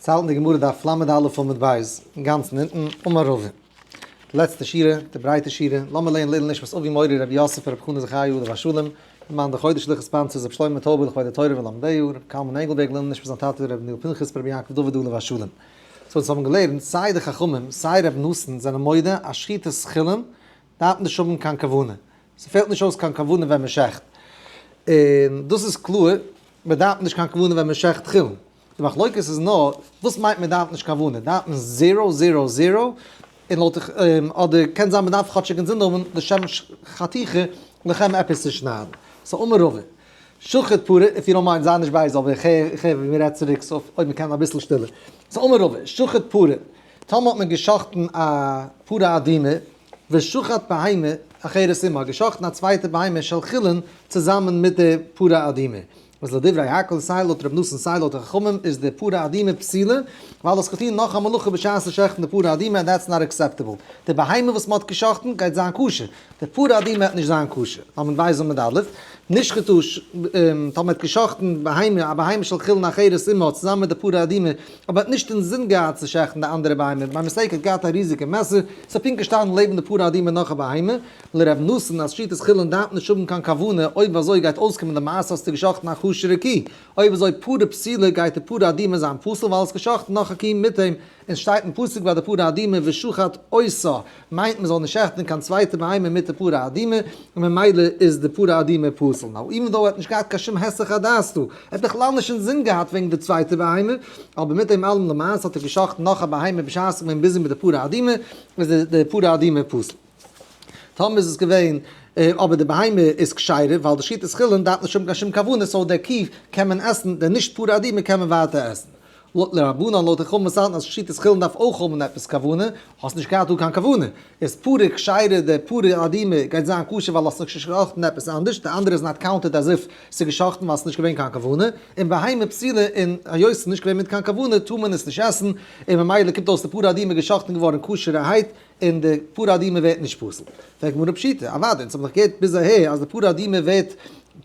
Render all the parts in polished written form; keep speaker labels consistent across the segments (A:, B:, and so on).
A: ס'האלט אין די גמרא דף ל"א עמוד ב', אינגאנצן אונטן, אמר רבא. די לעצטע שורה, די ברייטע שורה, לאמיר לערנען לעילוי נשמת אבי מורי רבי יוסף רבי חנא זכרי' עליו השלום, למען די חודש לוחות sponsors רבי שלמה טויבער לכבוד התורה ולומדיה, רבי קלמן ענגלבערג לעילוי נשמת זיין טאטע רבי ניל פנחס ברבי יעקב דוד עליו השלום. סאו אונז האבן געלערנט, סיי די חכמים סיי רבי נתן זענען מודה אז שחיטת חולין דארף נישט האבן קיין כוונה, ס'פעלט נישט אויס קיין כוונה ווען מ'שעכט, און דאס איז קלאר, מ'דארף נישט קיין כוונה ווען מ'שעכט חולין. די מחלוקת איז נאר, וואס מיינט מ'דארף נישט כוונה? דארף מען zero zero zero? און לויט אדער קען זיין מ'דארף כאטשיג אינזין האבן לשם חתיכה לכם עפעס צו שניידן. סאו אמר רבא, שחט פרה, if you don't mind, זיי נישט בייז אבער איך הער איך הער ווי מ'רעדט צוריק so אויב מ'קען אביסל שטילער. סאו אמר רבא, שחט פרה, טאמער האט מען געשחט'ן א פרה אדומה, ושחט בהמה אחרת עמה, געשחט'ן א צווייטע בהמה של חולין צוזאמען מיט די פרה אדומה, וואס לדברי הכל סיי לויט ר' נתן סיי לויט די חכמים איז די פרה אדומה פסולה, ווייל האסט געטון נאך א מלאכה בשעת'ן שעכטן די פרה אדומה and that's not acceptable. די בהמה וואס מ'האט געשחט'ן גייט זיין כשר, די פרה אדומה וועט נישט זיין כשר. ל' בית עמוד א', נשחטו ש, טאמער מ'האט געשחט'ן בהמה, א בהמה של חולין אחרת עמה צוזאמען מיט די פרה אדומה, אבער האט נישט אינזין געהאט צו שעכטן די אנדערע בהמה, by mistake האט געהאט א ריזיגע מעסער, ס'איז פונקט געשטאנען לעבן די פרה אדומה נאך א בהמה, לר' נתן אז שחיטת חולין דארף נישט האבן קיין כוונה, אויב אזוי גייט אויסקומען די מעשה האסטו געשחטן א כשר'ע קי, אויב אזוי פרה פסולה גייט די פרה אדומה זיין פסול ווייל האסט געשחטן נאך א קי מיט אים, און שטייט אין פסוק ביי די פרה אדומה ושחט אותה מיינט מען זאל נישט שעכטן קיין צווייטע בהמה מיט די פרה אדומה, און ממילא איז די פרה אדומה פסול. Now even though ער האט נישט געהאט קיין שום היסח הדעת דא, ער האט בכלל נישט אינזין געהאט וועגן די צווייטע בהמה, אבער מיט דעם אלעם למעשה האט ער געשחטן נאך א בהמה בשעת געווען busy מיט די פרה אדומה, איז די פרה אדומה פסול. טאמער איז עס געווען אבער די בהמה איז כשרה ווייל די שחיטת חולין דארף נישט האבן קיין שום כוונה so די קי קען מען עסן די נישט פרה אדומה קען מען ווייטער עסן. לויט לרבנן לויט די חכמים וואס האלטן אז שחיטת חולין דארף אויך האבן עפעס כוונה, האסט נישט געהאט דא קיין כוונה, איז פרה כשרה די פרה אדומה גייט זיין כשר ווייל האסט נישט געשחט'ן עפעס אנדערש די אנדערע איז not counted as if ס'איז געשחט'ן ווייל ס'איז נישט געווען קיין כוונה, און בהמה פסולה און היות ס'איז נישט געווען מיט קיין כוונה טאר מען עס נישט עסן און ממילא קומט אויס די פרה אדומה געשחט'ן געווארן כשר'ערהייט און די פרה אדומה ווערט נישט פסול. פרעגט גמרא פשיטא, אוודאי, אונז האבן דאך געהערט ביז אהער אז די פרה אדומה ווערט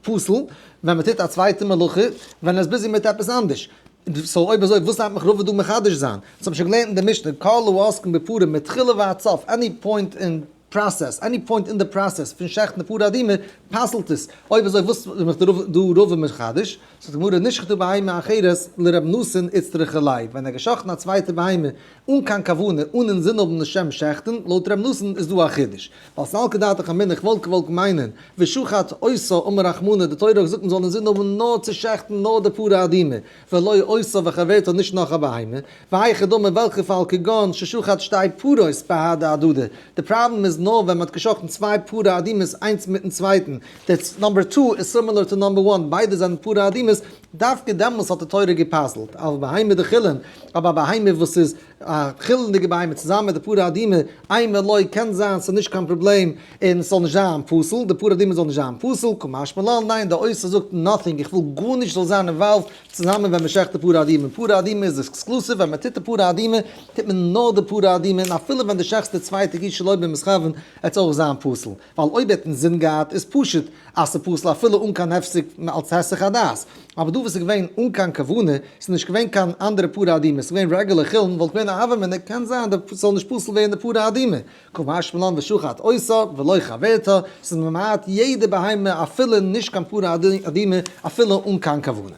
A: פסול ווען מען טוט א צווייטע מלאכה, ווען ער איז busy מיט עפעס אנדערש. so אויב אזוי וואס דארף מיך רבא דא מחדש זיין? אונז האבן שוין געלערנט אין די משנה, כל העוסקין בפרה מתחילה ועד סוף, any point אין process, any point אין די process פון שעכטן די פרה אדומה, פסל'ט עס. אויב אזוי וואס איז מיך דא רבא מחדש? זאגט די גמרא, נשחטה בהמה אחרת לר' נתן איצטריכא ליה, ווען ער האט געשחט'ן א צווייטע בהמה אן קיין כוונה, אן אינזין האבן לשם שעכטן, לויט ר' נתן איז דא א חידוש. ווייל סלקא דעתך אמינא איך וואלט געוואלט מיינען, ושחט אותה אמר רחמנא, די תורה האט געזאגט מען זאל אינזין האבן נאר צו שעכטן נאר די פרה אדומה, ולא אותה וחברתה נישט נאך א בהמה, והיכי דמי וועלכע פאל כגון ששחט שתי פרות בהדי הדדי, די פראבלעם איז נאר ווען מען האט געשחטן צוויי פרה אדומות איינס מיטן צווייטן, that's number two איז similar to number one, ביידע זענען פרה אדומות, דווקא דעמאלס האט די תורה גע'פסל'ט, אבל בהמה דחולין, אבער א בהמה וואס איז א חולין'דיגע בהמה צוזאמען מיט די פרה אדומה, אימא לא קען זיין ס'איז נישט קיין פראבלעם און ס'זאל נישט זיין פסול, די פרה אדומה זאל נישט זיין פסול, קא משמע לן, ניין די אותה זאגט nothing, איך וויל גארנישט זאל זיין involved צוזאמען ווען מ'שעכט די פרה אדומה, פרה אדומה איז exclusive, ווען מ'טוט די פרה אדומה טוט מען נאר די פרה אדומה און אפילו ווען די שעכסט די צווייטע קי שלא במתכוון עט עס אויך זיין פסול. ווייל אויב ער האט אינזין געהאט איז פשוט אז ס'איז פסול אפילו אן קיין הפסק אלס היסח הדעת, אבער דא וואס איז געווען אן קיין כוונה, ס'איז נישט געווען קיין אנדערע פרה אדומה, ס'איז געווען רעגולער חולין, וואלט געווען א הוה אמינא, קען זיין די ס'זאל נישט פסול ווערן די פרה אדומה, קא משמע לן ושחט אותה ולא חברתה, ס'איז ממעט יעדע בהמה אפילו נישט קיין פרה אדומה אפילו אן קיין כוונה.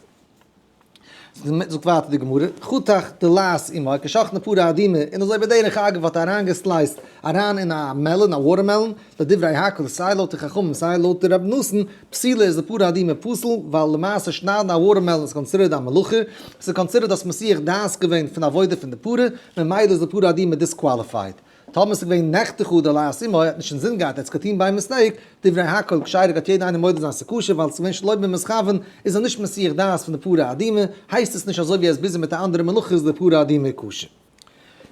A: זאגט ווייטער די גמרא, חתך דלעת עמה, געשאכטן פרה אדומה, און אזוי בדרך אגב האט ער אריינגע slice ט אריין אין א melon, א watermelon, לדברי הכל, סיי לויט די חכמים סיי לויט די רבי נתן, פסולה איז די פרה אדומה פסול, ווייל למעשה שניידן א watermelon איז considered א מלאכה, ס'איז considered האסט מסיח דעת געווען פון עבודה פון די פרה, ממילא איז די פרה אדומה disqualified. טאמער ס'איז געווען נחתכה דלעת עמה, ער האט נישט אינזין געהאט, ער האט עס געטון by mistake, דברי הכל כשרה גייט יעדער איינער מודה זיין ס'כשר ווייל ס'איז געווען שלא במתכוון, איז ער נישט מסיח דעת פון די פרה אדומה, הייסט עס נישט אזוי ווי ער איז busy מיט א אנדערע מלאכה איז די פרה אדומה כשר.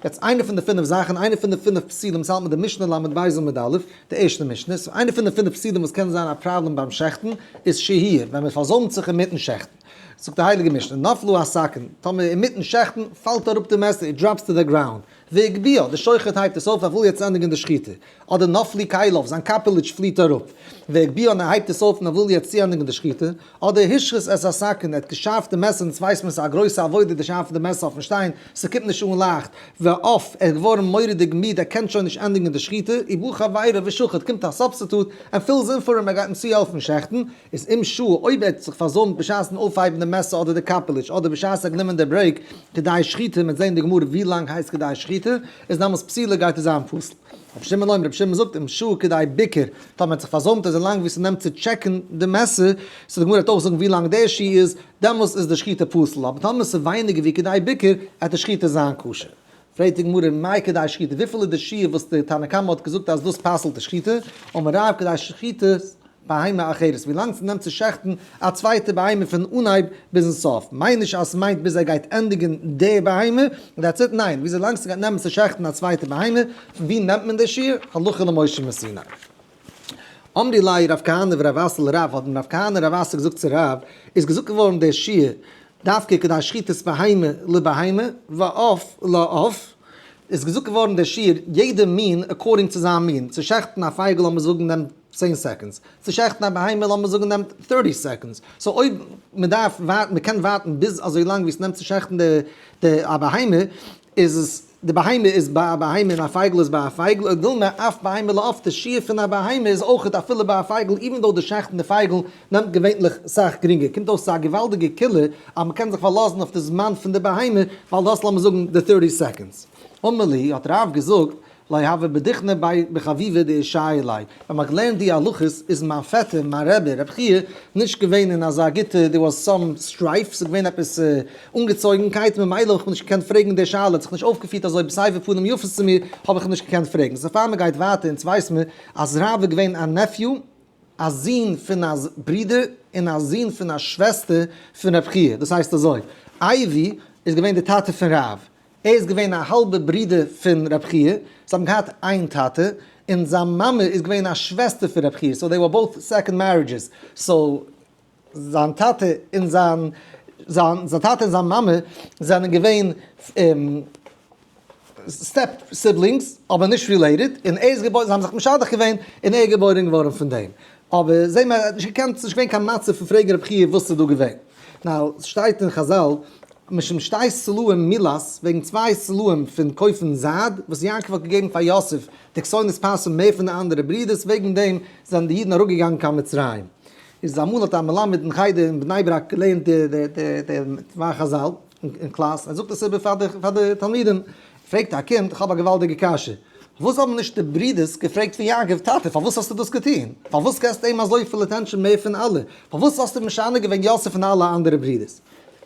A: יעצט איינע פון די פינף זאכן, איינע פון די פינף פסולים, ס'האלט מיט די משנה ל' בית עמוד א', די ערשטע משנה, so איינע פון די פינף פסולים וואס קען זיין א פראבלעם ביים שעכטן, איז שהייה, ווען מ'פארזוימט זיך אינמיטן שעכטן. זאגט די הייליגע משנה, נפלה הסכין, טאמער אינמיטן שעכטן פאלט אראפ די מעסער, it drops to the ground, והגביה, די שוחט הייבט עס אויף, ער וויל יעצט ענדיגן די שחיטה. אדער נפלו כליו, זיין קאפעליטש פליעט אראפ, והגביה און ער הייבט עס אויף און ער וויל יעצט צוענדיגן די שחיטה. אדער השחית את הסכין, ער האט געשארפט די מעסער און יעצט ווייסט מען ס'איז א גרויסע עבודה די שארפן די מעסער אויפן שטיין, ס'קומט נישט אן לייכט, ועף, ער איז געווארן מורא'דיג מיד ער קען שוין נישט ענדיגן די שחיטה, ובא חבירו ושחט, קומט א substitute and fills in for him ער גייט אים צוהעלפן שעכטן, איז אם שהה, אויב ער האט זיך פארזוימט בשעת'ן אויפהייבן די מעסער אדער די קאפעליטש אדער בשעת ער האט גענומען די break כדי שחיטה, מ'וועט זען אין די גמרא ווי לאנג הייסט כדי שחיטה, איז דאמאלס פסולה גייט עס זיין פסול. רבי שמעון אומר, רבי שמעון זאגט, אם שהה כדי ביקור, טאמער האט זיך פארזוימט אזוי לאנג ווי ס'נעמט צו טשעקן די מעסער, so די גמרא וועט אויך זאגן ווי לאנג דער שיעור איז, דעמאלס איז די שחיטה פסול, אבער טאמער ס'איז ווייניגער ווי כדי ביקור, וועט די שחיטה זיין כשר. פרעגט די גמרא, מאי כדי שחיטה, וויפיל איז די שיעור וואס די תנא קמא האט געזאגט אז דאס פסל'ט די שחיטה, אמר רב כדי שחיטת בהמה אחרת, ווי לאנג ס'נעמט צו שעכטן א צווייטע בהמה פון אנהייב ביזן סוף, מיין נישט אז ס'מיינט ביז ער גייט ענדיגן די בהמה, that's it, ניין, וויאזוי לאנג ס'גייט נעמען צו שעכטן א צווייטע בהמה, פון ווי נעמט מען די שיעור? הלכה למשה מסיני. אמרי ליה רב כהנא ורב אסי לרב, האט רב כהנא און רב אסי געזאגט צו רב, איז געזאגט געווארן דער שיעור דווקא כדי שחיטת בהמה לבהמה ועוף לעוף, איז געזאגט געווארן דער שיעור יעדע מין according צו זיין מין, צו שעכטן א פייגל לאמיר זאגן נעמט 10 seconds, צו שעכטן א בהמה לאמיר זאגן נעמט 30 seconds, so אויב מען דארף ווארטן, מען קען ווארטן ביז אזוי לאנג ווי עס נעמט צו שעכטן די א בהמה, איז עס די בהמה איז ביי א בהמה און א פייגל איז ביי א פייגל, אויב וויל מען אף בהמה לעוף, די שיעור פון א בהמה איז אויכעט אפילו ביי א פייגל, even though די שעכטן די פייגל נעמט געווענליך סאך גרינגער, קומט אויס ס'איז א געוואלדיגע קולא אז מ'קען זיך פארלאזן אויף די זמן פון די בהמה, ווייל דאס לאמיר זאגן די 30 seconds. אמר להו, האט רב געזאגט, לא הוה בדוכנא בי בחביבא דאישאי ליה, ווען מ'האט געלערנט די הלכות איז מיין פעטער, מיין רבי, רבי חייא, נישט געווען אין אזא גוטע, there was some strife, ס'איז געווען עפעס אנגעצויגנקייט, ממילא האב איך נישט געקענט פרעגן די שאלה, האט זיך נישט אויפגעפירט אזוי בסבר פנים יפות צו מיר, האב איך נישט געקענט פרעגן. so פאר מ'גייט ווייטער, אונז ווייס מיר אז רב איז געווען א nephew, א זון פון א ברודער און א זון פון א שוועסטער פון רבי חייא, דאס הייסט אזוי, אייבי איז געווען די טאטע פון רב, ער איז געווען א האלבע ברודער פון רבי חייא, זיי האבן געהאט איין טאטע, און זיין מאמע איז געווען א שוועסטער פון רבי חייא, so they were both second marriages, so זיין טאטע און זיין זיין זיין טאטע און זיין מאמע זענען געווען step siblings אבער נישט related, און ער איז געבוירן, זיי האבן זיך משדך געווען, און ער איז געבוירן געווארן פון דעם. אבער זעהן מיר ער האט נישט געקענט, ס'איז נישט געווען קיין מצב פון פרעגן רבי חייא וואס איז דא געווען. now, ס'שטייט אין חזל, משום שתי סלעים מילת, וועגן צוויי סלעים פון קויפן זייד, וואס יעקב האט געגעבן פאר יוסף, די כתונת פסים מער פון די אנדערע ברידערס, וועגן דעם זענען די אידן אראפגעגאנגען קיין מצרים. איז אמאל האט א מלמד אין חדר אין בני ברק געלערנט די די די די דבר חזל אין קלאס, ער זאגט עס איבער פאר די פאר די תלמידים, פרעגט א קינד, איך האב א געוואלדיגע קשיא, פארוואס האבן נישט די ברידערס געפרעגט פון יעקב, טאטע פארוואס האסטו דאס געטון? פארוואס געסטו אים אזויפיל attention מער פון אלע? פארוואס האסטו משנה געווען יוסף פון אלע אנדערע ברידערס?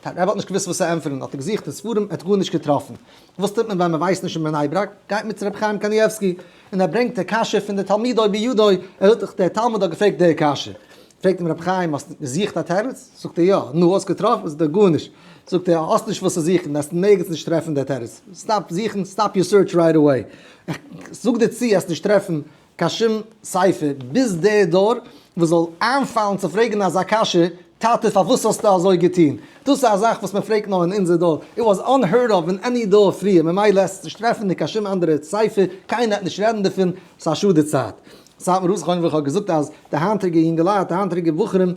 A: רבי האט נישט געוואוסט וואס צו ענטפערן, האט ער געזוכט אין ספרים, ער האט גארנישט געטראפן. וואס טוט מען ווען מען ווייסט נישט אין בני ברק? גייט מען צו רבי חיים קניבסקי, און ער ברענגט די קשיא פון די תלמידו בידו, ער זאגט דאך דער תלמיד האט געפרעגט די קשיא. פרעגט אים רבי חיים, האסט געזוכט א תירוץ? זאגט ער יא. נו, האסט געטראפן? זאגט ער גארנישט. זאגט ער, האסט נישט וואס צו זוכן, וועסט נערגעץ נישט טרעפן די תירוץ. stop זוכן, stop your search right away. איך זאג דיר צו, וועסט נישט טרעפן קיין שום ספר ביז דער דור וואס זאל איינפאלן צו פרעגן אזא קשיא, טאטע פארוואס האסטו אזוי געטון? דאס איז א זאך וואס מען פרעגט נאר אין אונזער דור, it was unheard of אין any דור פריער, ממילא עסט נישט טרעפן אין קיין שום אנדערע ספר, קיינער וועט נישט רעדן דערפון, ס'איז א שאד די צייט. סאטמאר רב זכרונו לברכה האט געזאגט אז די היינטיגע יונגעלייט, די היינטיגע בחורים,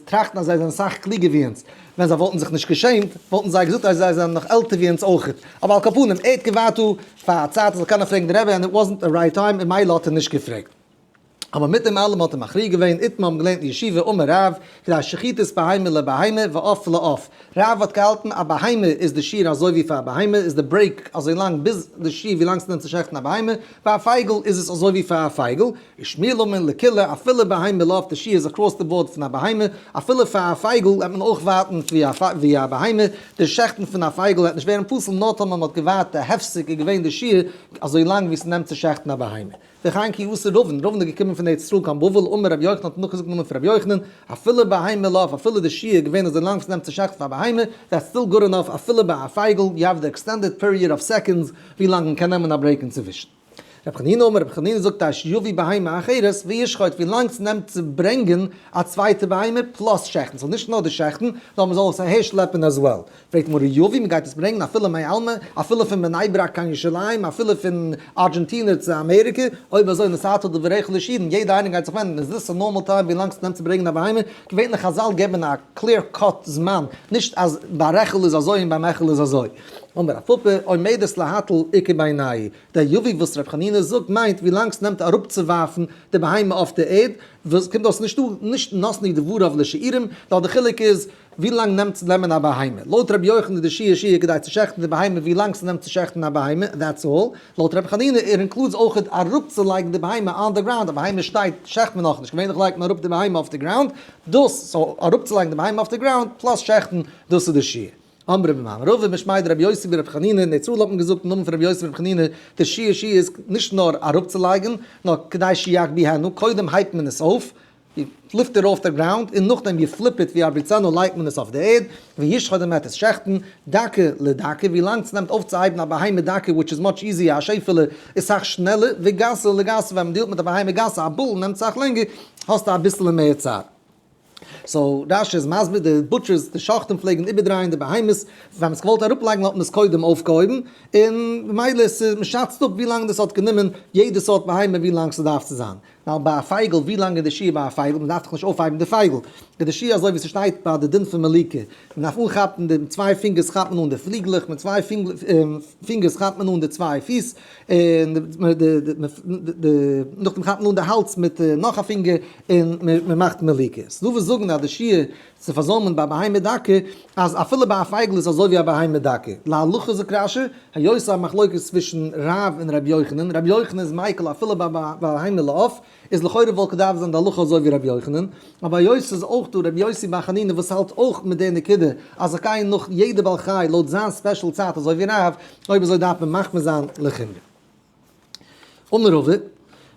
A: טראכטן אז זיי זענען סאך קלוגער ווי אונז. ווען זיי וואלטן זיך נישט געשעמט, וואלטן זיי געזאגט אז זיי זענען נאך עלטער ווי אונז אויכעט. אבער על כל פנים, ער האט געווארט דא פאר א צייט ער זאל קענען פרעגן די רבי, and it wasn't the right time, און מילא האט ער נישט געפרעגט. אבער מיט דעם אלעם האט ער מכריע געווען, איתמר האבן געלערנט אין ישיבה, אמר רב, כדי שחיטת בהמה לבהמה ועוף לעוף. רב האט געהאלטן א בהמה איז די שיעור אזוי ווי פאר א בהמה איז די break אזוי לאנג ביז די שיעור ווי לאנג ס'נעמט צו שעכטן א בהמה, ביי א פייגל איז עס אזוי ווי פאר א פייגל, ושמואל אמר לקולא אפילו בהמה לעוף די שיעור איז across the board פון א בהמה, אפילו פאר א פייגל וועט מען אויך ווארטן ווי א בהמה, די שעכטן פון א פייגל וועט נישט ווערן פסול נאר טאמער מ'האט געווארט די הפסק איז געווען די שיעור אזוי לאנג ווי ס'נעמט צו שעכטן א בהמה. וכן כי אתא רבין, רבין איז געקומען פון ארץ ישראל קיין בבל, אמר רבי יוחנן האט נאכגעזאגט נאמען פון רבי יוחנן, אפילו בהמה לעוף, אפילו די שיעור איז געווען אזוי לאנג ס'נעמט צו שעכטן פאר א בהמה, that's still good enough, אפילו ביי א פייגל, you have the extended period of seconds, ווי לאנג מ'קען נעמען א break אינצווישן. רבי חנינא אמר, רבי חנינא זאגט עד שיביא בהמה אחרת וישחוט, ווי לאנג ס'נעמט צו ברענגען א צווייטע בהמה plus שעכטן, ס'זאל נישט נאר די שעכטן, נאר מ'זאל עס אהער שלעפן as well. פרעגט מר' יביא, מ'גייט עס ברענגען אפילו מעלמא, אפילו פון בני ברק קיין ירושלים, אפילו פון ארגענטינע צו אמעריקע, אויב אזוי נתת דבריך לשיעורין, יעדע איינער גייט זיך ווענדן, איז דאס א normal time ווי לאנג ס'נעמט צו ברענגען א בהמה? געווענליך חזל געבן א clear cut זמן, נישט אז ביי רעכל איז אזוי און ביי מעכל איז אזוי. אמר רב פפא, עומדת להטיל איכא בינייהו, דער יביא וואס ר' חנינא זאגט מיינט ווי לאנג ס'נעמט אראפצואווארפן די בהמה אויף די ערד, וואס קומט אויס נישטא נישט נתנו דבריו לשיעורים, נאר די חילוק איז ווי לאנג נעמט צו נעמען א בהמה? לויט רבי יוחנן איז די שיעור שיעור כדי צו שעכטן די בהמה ווי לאנג ס'נעמט צו שעכטן א בהמה, that's all. לויט רבי חנינא ער includes אויכעט אראפצולייגן די בהמה on the ground, א בהמה שטייט שעכט מען נאכנישט, געווענליך לייגט מען אראפ די בהמה אויף די ground, דאס so אראפצולייגן די בהמה אויף די ground plus שעכטן דאס איז די שיעור. אמרי במאמר רבא משמיה דרבי יוסי ברבי חנינא, אין ארץ ישראל האט מען געזאגט אין נאמען פון רבי יוסי ברבי חנינא, די שיעור שיעור איז נישט נאר אראפצולייגן, נאר כדי שיגביהנו, קודם הייבט מען עס אויף, you lift it off the ground, און נאכדעם you flip it וירביצנה לייגט מען עס אויף די ערד, וישחט און מ'עט עס שעכטן, דקה לדקה, ווי לאנג ס'נעמט אויפצוהייבן א בהמה דקה which is much easier א שעפעלע איז סאך שנעלער, וגסה לגסה ווען מ'דילט מיט א בהמה גסה א bull נעמט סאך לענגער, האסטו אביסעלע מער צייט. so רשי איז מסביר די butchers די שוחטים פלעגן איבערדרייען די בהמות, ווען מ'האט עס געוואלט אראפלייגן האט מען עס קודם אויפגעהויבן, און ממילא ס'איז מ'שאצט אפ ווי לאנג דאס האט גענומען יעדע סארט בהמה ווי לאנג ס'דארף צו זיין. ווייל ביי א פייגל, ווי לאנג איז די שיעור ביי א פייגל? מען דארף דאך נישט אויפהייבן די פייגל. איז די שיעור אזוי ווי ס'שטייט ביי די דין פון מליקה, מען דארף אנכאפן די מיט צוויי פינגערס כאפט מען אן די פליגלעך, מיט צוויי פינגערס כאפט מען אן די צוויי פיס, און נאכדעם כאפט מען אן די האלז מיט נאך א פינגער און מען מאכט מליקה. ס'דא וואס זאגן אז די שיעור צו פארזוימען ביי בהמה דקה, אז אפילו ביי א פייגל איז אזוי ווי א בהמה דקה. להלכה זאגט רשי, היות ס'איז א מחלוקת צווישן רב און רבי יוחנן, רבי יוחנן איז מיקל אפילו ביי בהמה לעוף, איז לכאורה וואלט געדארפט זיין די הלכה אזוי ווי רבי יוחנן, אבער היות ס'איז אויך דא רבי יוסי בר חנינא וואס האלט אויך מיט די נקודה אז איך גיי נאך יעדע בעל חי לויט זיין special צייט אזוי ווי רב, אויב אזוי דארף מען מחמיר זיין לחומרא. אמר רבא,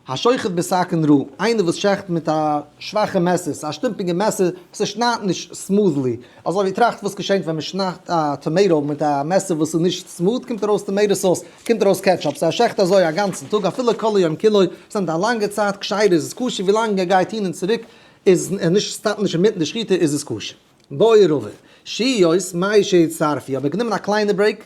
A: השוחט בסכין רעה, איינער וואס שעכט מיט א שוואכע מעסער, ס'איז א שטומפיגע מעסער, ס'שניידט נישט smoothly, אזוי ווי טראכט וואס געשענט ווען מ'שניידט א tomato מיט א מעסער וואס איז נישט smooth, קומט ארויס tomato sauce, קומט ארויס ketchup, so ער שעכט אזוי א גאנצן טאג אפילו כל היום כולו, ס'נעמט א לאנגע צייט, כשרה איז עס כשר, ווי לאנג ער גייט הין און צוריק איז ער נישט סטאפט נישט אינמיטן די שחיטה איז עס כשר. בעי רבא, שהיות מהו שיצטרפו, האב איך גענומען א קליינע break,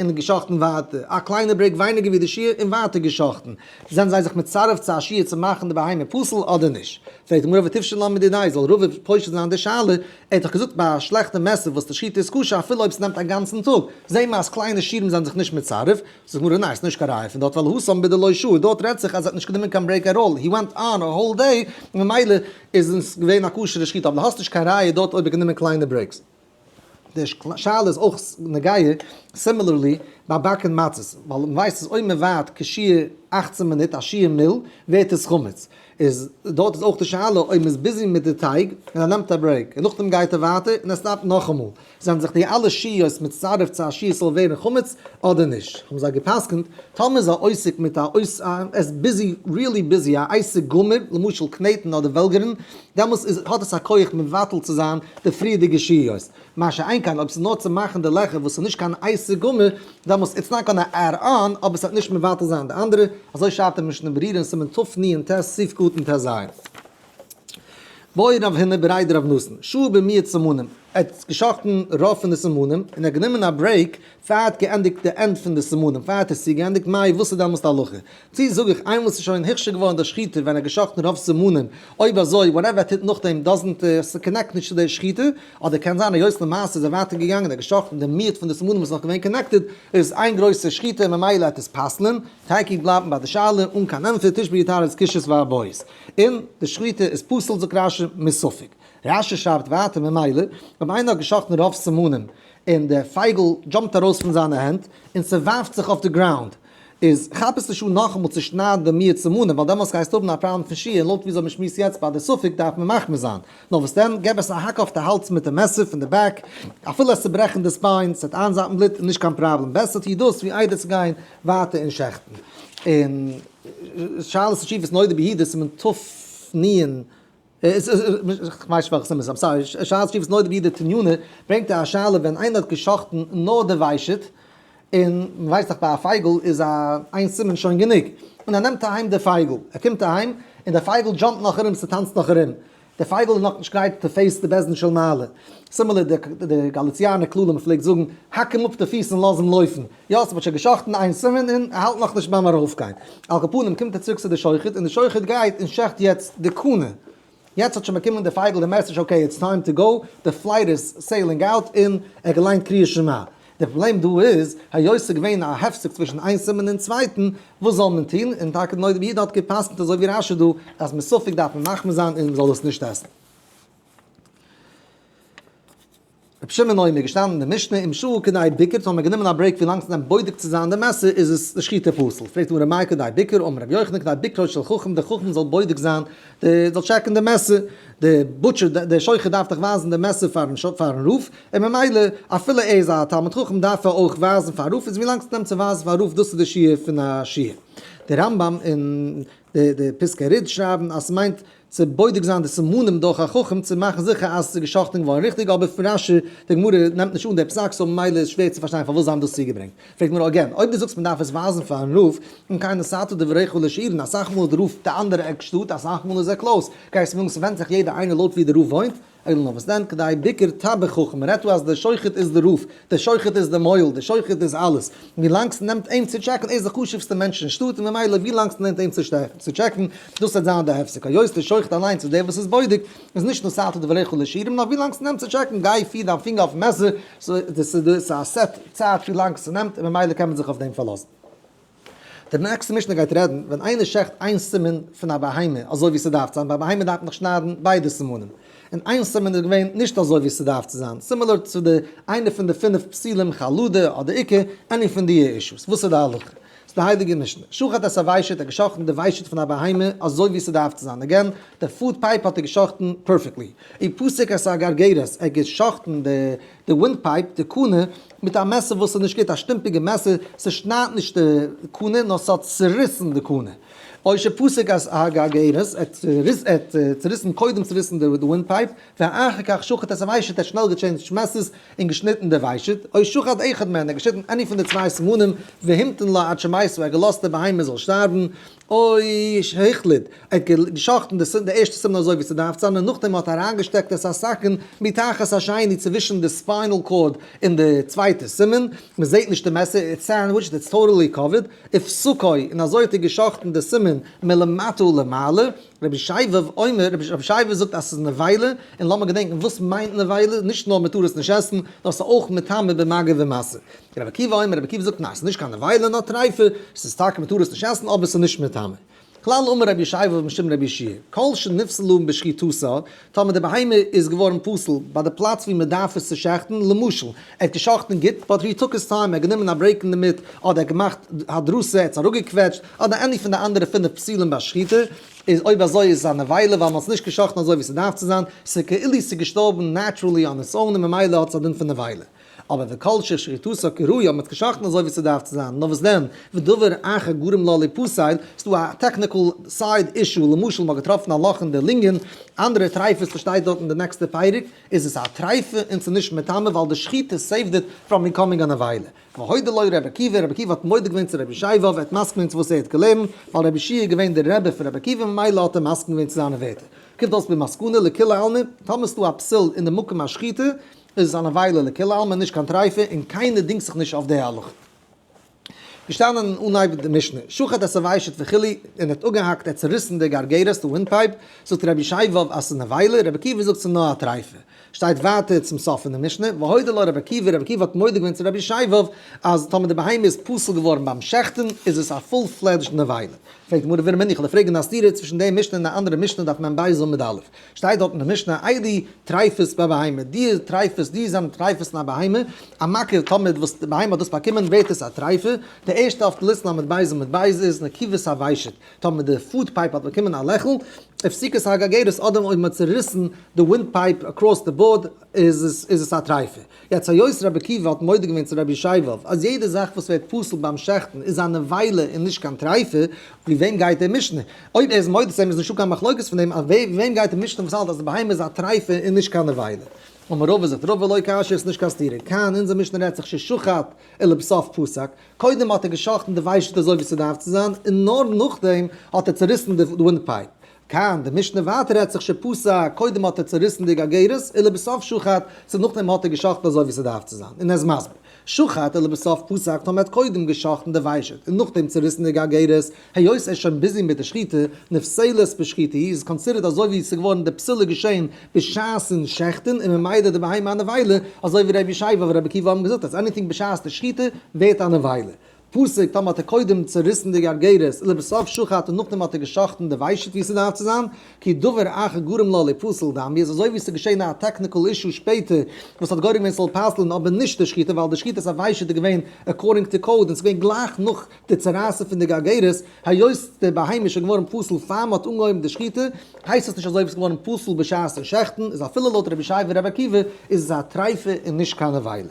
A: און געשאכטן ווייטער, א קליינע break ווייניגער ווי די שיעור און ווייטער געשאכטן, זענען זיי זיך מצרף צו א שיעור צו מאכן די בהמה פסול אדער נישט? פרעגט די גמרא ותפשוט לה מדיניה, זאל רבא פושט זיין די שאלה, ער האט דאך געזאגט ביי א שלעכטע מעסער וואס די שחיטה איז כשר אפילו אויב ס'נעמט א גאנצן טאג, זעהן מיר אז קליינע שיעורים זענען זיך נישט מצרף, זאגט די גמרא ניין ס'נישט קיין ראיה פון דארט ווייל התם בדלא שהי, דארט רעדט זיך אז ער האט נישט גענומען קיין break at all, he went on a whole day, ממילא איז עס געווען א כשר'ע שחיטה, אבער דו האסט נישט קיין ראיה דארט אויב ער האט גענומען קליינע breaks. די שאלה איז אויך נוגע similarly ביי באקן מצות, ווייל מען ווייסט אז אויב מען ווארט כשיעור 18 מינוט א שיעור מיל ווערט עס חמץ, איז דארט איז אויך די שאלה אויב מען איז busy מיט די טייג און ער נעמט א break און נאכדעם גייט ער ווייטער און ער סטאפט נאכאמאל, זענען זיך די אלע שהיות מצטרף צו א שיעור ס'זאל ווערן חמץ אדער נישט? האבן זיי גע'פסק'נט טאמער איז א עוסק מיט א ער איז busy really busy א עסק גמור למשל קנעטן אדער וועלגערן דעמאלס איז האט עס א כח מבטל צו זיין די פריערדיגע שהיות. מה שאין כן אויב ס'איז נאר צו מאכן די לעכער וואס איז נישט קיין עסק גמור, דעמאלס it's not gonna add on, אבער ס'וועט נישט מבטל זיין די אנדערע, אזוי שרייבט דער משנה ברורה אין סימן תנ"ט סעיף קטן טז. בעי רב הונא בריה דרב נתן, שהה במיעוט סימנים, ער האט געשאכטן רוב פון די סימנים, און ער האט גענומען א break פאר ער האט געענדיגט די end פון די סימנים, פאר ער האט עס צוגעענדיגט, מאי וואס איז דעמאלס די הלכה? צי זאג איך איינמאל ס'איז שוין הוכשר געווארן די שחיטה ווען ער האט געשאכטן רוב סימנים, אויב אזוי whatever ער טוט נאכדעם doesn't ס'קאנעקט נישט צו די שחיטה, אדער קען זיין היות למעשה איז ער ווייטער געגאנגען ער האט געשאכטן די מיעוט פון די סימנים וואס איז נאך געווען connected, איז עס איין גרויסע שחיטה און ממילא העט עס פסל'ן, תיקו בלייבט מען ביי די שאלה אן קיין ענטפער תשבי יתרץ קושיות ואבעיות. און די שחיטה איז פסול זאגט רשי מספק. רשי שרייבט ווייטער ממילא אויב איינער האט געשאכטן רוב סימנים און די פייגל דזשאמפט ארויס פון זיינע הענט און ס'ווארפט זיך אויף די ground איז כאפ עס נישט אן נאכאמאל צו שניידן די מיעוט סימנים ווייל דעמאלס גייסטו האבן א פראבלעם פון שיעור און לויט וויאזוי מ'שמועסט יעצט ביי די ספק דארף מען מחמיר זיין. נאר וואס דען געב עס א האק אויף די האלז מיט די מעסער פון די back אפילו עס צוברעכן די spine ס'וועט איינזאפן בלוט נישט קיין פראבלעם בעסער טו דאס ווי איידער צו גיין ווייטער און שעכטן. און שאלות ותשובות נודע ביהודה סימן תנ. כ'ווייס נישט וועלכע סימן ס'איז, I'm sorry, שאלות ותשובות נודע ביהודה תניינא ברענגט ער א שאלה ווען איינער האט געשאכטן נאר די ושט. און מ'ווייסט דאך ביי א פייגל איז א איין סימן שוין גענוג, און ער נעמט אהיים די פייגל, ער קומט אהיים און די פייגל jump ט נאך ארום, ס'טאנצט נאך ארום, די פייגל איז נאכנישט גרייט to face די בית דין של מעלה. similar די גאליציאנער כללים מ'פלעגט זאגן, האק אים אפ די פיס און לאז אים לויפן. יא, ס'וואלט שוין געשאכטן איין סימן און ער האלט נאכנישט ביים ארויפגיין. על כל פנים קומט ער צוריק צו די שוחט און די שוחט גייט און שעכט יעצט די קנה. יעצט האט שוין באקומען די פייגל די message okay it's time to go, די flight איז sailing out און ער האט געליינט קריאת שמע. די פראבלעם דא איז, היות ס'איז געווען א הפסק צווישן איין סימן און צווייטן, וואס זאל מען טון? און טאקע די נודע ביהודה האט גע'פסק'נט אזוי ווי רשי דא, אז מספק דארף מען מחמיר זיין און מ'זאל עס נישט עסן. רבי שמעון אומר, געשטאנען אין די משנה, אם שהה כדי ביקור, טאמער גענומען א break ווי לאנג ס'נעמט בודק צו זיין די מעסער, איז עס די שחיטה פסול. פרעגט די גמרא מאי כדי ביקור, אמר רבי יוחנן כדי ביקרו של חכם, דער חכם זאל בודק זיין, די זאל check ן די מעסער, די butcher, די שוחט דארף דאך ווייזן די מעסער פארן רב, און ממילא אפילו ער איז א תלמיד חכם דארף ער אויך ווייזן פאר רב, איז ווי לאנג ס'נעמט צו ווייזן פאר רב דאס איז די שיעור פון א שיעור. די רמב ם און די פסקי ריד שרייבן אז ס'מיינט צו בודק זיין די סימנים דורך א חכם צו מאכן זיכער אז ס'איז געשאכטן געווארן ריכטיג, אבער פון רש י די גמרא נעמט נישט אן די פסק so ממילא איז שווער צו פארשטיין פארוואס זיי האבן דאס צוגעברענגט. פרעגט גמרא again, אויב דו זאגסט מ'דארף עס ווייזן פארן רב, אם כן נתת דבריך לשיעורין, אסאך מאל איז די רב די אנדערע עק שטאט, אסאך מאל איז ער close, גייסט מיר זאגן ס'ווענדט זיך יעדער איינער לויט ווי די רב וואוינט? אלא נאר וואס דען כדי ביקור טבח חכם, מ'רעדט דא אז דער שוחט איז די רב, דער שוחט איז די מוהל, דער שוחט איז אלעס, ווי לאנג ס'נעמט אים צו check ן, ער איז די חשוב'סטע מענטש אין שטאט און ממילא ווי לאנג ס'נעמט אים צו check ן, דאס וועט זיין די הפסק, היות דער שוחט אליינס איז דער וואס איז בודק, איז נישט נתת דבריך לשיעורין, נאר ווי לאנג ס'נעמט צו check ן, גיי פיר דיין פינגער אויפן מעסער, ס'איז א set צייט ווי לאנג ס'נעמט און ממילא קען מען זיך אויף דעם פארלאזן. די next ע משנה גייט רעדן ווען איינער שעכט איין סימן פון א בהמה אזוי ווי ס'דארף צו זיין, ביי א בהמה דארף מען דאך שניידן ביידע סימנים, און איין סימן איז געווען נישט אזוי ווי ס'דארף צו זיין, similar צו די איינע פון די פינף פסילים חלודה אדער עיקר, any פון די אישוס, וואס איז די הלכה? ס'איז די הייליגע משנה, שחט את הוושט האט געשאכטן די ושט פון א בהמה אזוי ווי ס'דארף צו זיין, again, די food pipe האט ער געשאכטן perfectly, ופסק את הגרגרת, ער האט געשאכטן די די wind pipe, די קנה, מיט א מעסער וואס איז נישט גוט, א שטומפיגע מעסער, ס'שניידט נישט די קנה, נאר ס'האט צוריסן די קנה. או שפסק את הגרגרת, ער האט צוריסן, קודם צוריסן די wind pipe, ואחר כך שחט את הוושט, ער האט שנעל גע change ט מעסערס און געשניטן די ושט, או שחט אחד מהן, ער האט געשניטן any פון די צוויי סימנים, והמתין לה עד שמתה, ער האט געלאזט די בהמה זאל שטארבן, או שהחליד, ער האט געשאכטן די ערשטע סימן אזוי ווי ס'דארף צו זיין און נאכדעם האט ער אריינגעשטעקט את הסכין מתחת השני צווישן די spinal cord און די צווייטע סימן, מ'זעט נישט די מעסער, it's sandwiched, it's totally covered, ופסקו, און אזוי האט ער געשאכטן די סימן מלמטה למעלה, רבי שייבב אומר, רבי שייבב זאגט אז ס'איז נבילה, און לאמיר געדענקן וואס מיינט נבילה, נישט נאר מ'טאר עס נישט עסן, נאר ס'איז אויך מטמא במגע ומשא. רבי עקיבא אומר, רבי עקיבא זאגט ניין, ס'איז נישט קיין נבילה נאר טריפה, ס'איז טאקע מ'טאר עס נישט עסן אבער ס'איז נישט מטמא. כלל אמר רבי ישעיהו משום רבי יהושע, כל שנפסלה בשחיטתה, טאמער די בהמה איז געווארן פסול ביי די פלאץ ווי מ'דארף עס צו שעכטן, למשל, ער האט געשאכטן גוט, but he took his time, ער האט גענומען א break אינדערמיט, אדער ער האט געמאכט הדרסה, ער האט עס אראפגעקוועטשט, אדער any פון די אנדערע פינף פסולים ביי שחיטה, איז אויב אזוי איז עס א נבילה ווייל מ'האט עס נישט געשאכטן אזוי ווי ס'דארף צו זיין, ס'איז כאילו ס'איז געשטארבן naturally on its own און ממילא האט עס א דין פון נבילה. אבער וכל ששחיטתה כראוי האט מען עס געשאכטן אזוי ווי ס'דארף צו זיין, נאר וואס דען, ודבר אחר גרם לה ליפסל, ס'דא א technical side issue, למשל מ'האט געטראפן א לאך אין די לונגען, אנדערע טרייפות וואס שטייט דארט אין די נעקסטע פרק, איז עס א טרייפה און ס'איז נישט מטמא ווייל די שחיטה saved it from becoming א נבילה. והודה לו רבי עקיבא, רבי עקיבא האט מודה געווען צו רבי ישעי' ער האט מסכים געווען צו וואס ער האט געלערנט, ווייל רבי יהושע איז געווען דער רבי פון רבי עקיבא ממילא האט ער מסכים געווען צו זיינע ווערטער. קומט אויס במסקנא לכולי עלמא, טאמער ס'דא א פסול אין די מקום השחיטה, איז עס א נבילה לכולי עלמא נישט קיין טריפה און קיינער דינגט זיך נישט אויף די הלכה. געשטאנען אין אנהייב די משנה, שחט את הוושט וכו', און ער האט אפגעהאקט ער האט צוריסן די גרגרת די wind pipe, זאגט רבי ישעי' אז ס'איז נבילה, רבי עקיבא זאגט ס'איז נאר א טריפה. שטייט ווייטער צום סוף פון די משנה, והודה לו רבי עקיבא, רבי עקיבא האט מודה געווען צו רבי ישעי' אז טאמער די בהמה איז פסול געווארן ביים שעכטן איז עס א full fledged נבילה. פרעגט די גמרא ורמינהו איך וועל פרעגן א סתירה צווישן די משנה און די אנדערע משנה דף מ ב עמוד א', שטייט דארט אין די משנה אלו טריפות בבהמה, די טריפות, די זענען טריפות אין א בהמה, א מכה טאמער וואס די בהמה האט דאס באקומען ווערט עס א טריפה, די ערשטע אויף די list ל' בית עמוד בית איז נקיבת הוושט, טאמער די food pipe האט באקומען א לעכל, ופסיקת הגרגרת אדער אויב מען האט צוריסן די wind pipe across the board איז עס א טריפה. יעצט היות רבי עקיבא האט מודה געווען צו רבי ישעי' אז יעדע זאך וואס ווערט פסול ביים שעכטן איז א נבילה און נישט קיין טריפה, ווי וועם גייט די משנה? אויב ער איז מודה צו אים איז נישטא קיין מחלוקת פון דעם, אז ווי וועם גייט די משנה וואס האלט אז די בהמה איז א טריפה און נישט קיין נבילה? אמר רבא זאגט רבא לא קשיא איז נישט קיין סתירה, כאן אונזער משנה רעדט זיך ששחט ולבסוף פסק, קודם האט ער געשחט'ן די ושט אזוי ווי ס'דארף צו זיין און נאר נאכדעם האט ער צוריסן די wind pipe, כאן די משנה ווייטער רעדט זיך שפסק, קודם האט ער צוריסן די גרגרת ולבסוף שחט, סאו נאכדעם האט ער געשחט'ן אזוי ווי ס'דארף צו זיין, און ער איז מסביר, שחט ולבסוף פסק טאמער האט קודם געשחט'ן די ושט און נאכדעם צוריסן די גרגרת, היות ער איז שוין busy מיט די שחיטה, נפסלת בשחיטה היא, איז considered אזוי ווי ס'איז געווארן די פסילה געשען בשעת'ן שעכטן און ממילא די בהמה א נבילה, אזוי ווי רבי ישעי' ורבי עקיבא האבן געזאגט אז anything בשעת די שחיטה ווערט א נבילה. פסק, טאמער האט ער קודם צוריסן די גרגרת, ולבסוף שחט און נאכדעם האט ער געשחט'ן די ושט ווי ס'דארף צו זיין, כי דבר אחר גרם לה ליפסל דמי איז אזוי ווי ס'איז געשען א technical issue שפעטער וואס האט גורם געווען ס'זאל פסל'ן אבער נישט די שחיטה ווייל די שחיטת הוושט איז געווען according to code און ס'איז געווען גלייך נאך די צערייסן פון די גרגרת, היות די בהמה איז שוין געווארן פסול פאר מ'האט אנגעהויבן די שחיטה, הייסט עס נישט אזוי ווי ס'איז געווארן פסול בשעת'ן שעכטן, איז אפילו לויט רבי ישעי' ורבי עקיבא איז עס א טריפה און נישט קיין נבילה.